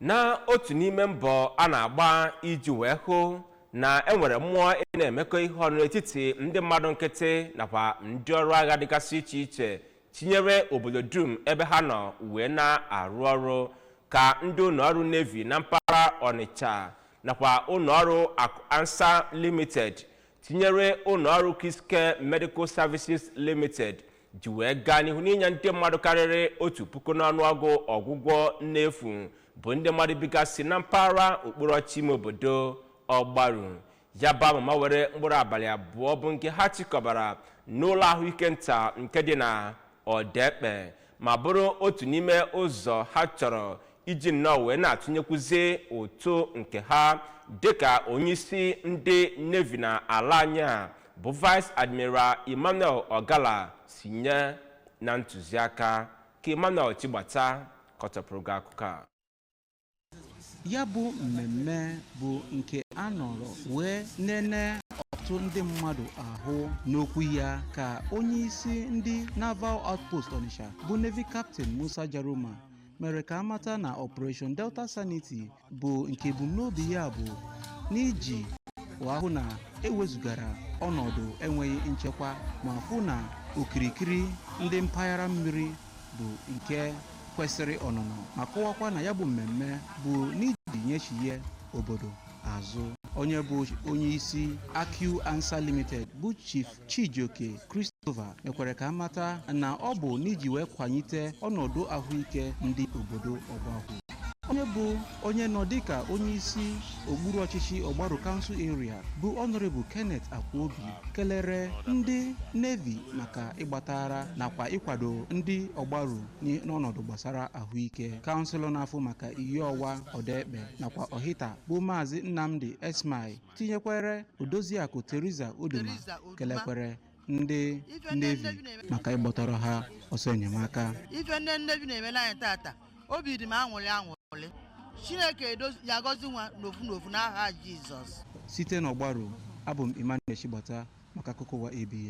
Na otu n'ime mbọ a na-agba iji wee hụ na enwere mmụọ ị na-emekọ ihe ọnụ n'etiti ndị mmadụ nkịtị nakwa ndị ọrụ agha dịgasị iche iche, tinyere obodo dum ebe ha nọ wee na-arụ ọrụ, ka ndị ụlọọrụ Navy na mpaghara Ọnịcha nakwa ụlọọrụ Akụ Ansa Limited, tinyere ụlọọrụ Kiske Medical Services Limited, ji wee gaa n'ihu n'inye ndị mmadụ karịrị 1000 n'ọnụọgụ ọgwụgwọ n'efu, bụ ndị mmadụ bigasị na mpaghara okpuru ọchịchị ime obodo Ọgbaru. Ya bụ amụma were mkpụrụ abalị 2, bụ nke ha chịkọbara n'ụlọ ahụike nta nke dị na Ọdekpe, ma bụrụ otu n'ime ụzọ ha chọrọ iji nnọọ wee na-atụnyekwuzi ụtụ nke ha, dịka onyeisi ndị Navy na ala anyị a, bụ Vice Admiral Emmanuel Ogala, si nye na ntụziaka. Ka Emmanuel Chigbata kọtọpụrụ gị akụkọ a. Ya bụ mmemme bụ nke a nọrọ wee nene ọtụtụ ndị mmadụ ahụ. N'okwu ya, ka onye isi ndị Naval Outpost Onitsha, bụ Navy Captain Musa Jaruma, mere ka amata na Operation Delta Sanity bụ nke ebumnobi ya bụ n'iji wee hụ na ewezugara ọnọdụ enweghị nchekwa, ma fụ na okirikiri ndị mpaghara mmiri bụ nke kwesịrị ọnụnọ, ma kọwakwa na ya bụ mmemme bụ n'iji nyechie obodo azụ. Onye bụ onye isi Akụ Ansa Limited, bụ Chief Chijioke Christopher, mekwara ka amata na ọ bụ n'iji wee kwalite ọnọdụ ahụike ndị obodo Ọgbahụ. Onye bụ onye nọ dịka onye isi okpuru ọchịchị Ọgbaru Council Area, bụ Honorable Kenneth Akwobi, kelere ndị Navy maka ịgbatara nakwa ịkwado ndị Ọgbaru n'ọnọdụ gbasara ahụike. Councillor na-afụ maka Iyi Ọwa, Ọdaekpe nakwa Ọhịta, bụ Maazị Nnamdi Esmai, tinyekwere Odoziakụ Teresa Oduma, Teresa Oduma. kelekwere ndị Ife ndị Navy Navy na-eme maka ịgbọtọrọ ha ọsọ enyemaka. Ife ndị Navy na-emere anyị tata, obi dị m aṅụrị aṅụrị. Chineke ya gọzi nwa n'ofu n'ofu n'aha Jizọs. Site n'Ọgbaru, abụ m Emmanuel Chigbata maka akụkọ ụwa ABS.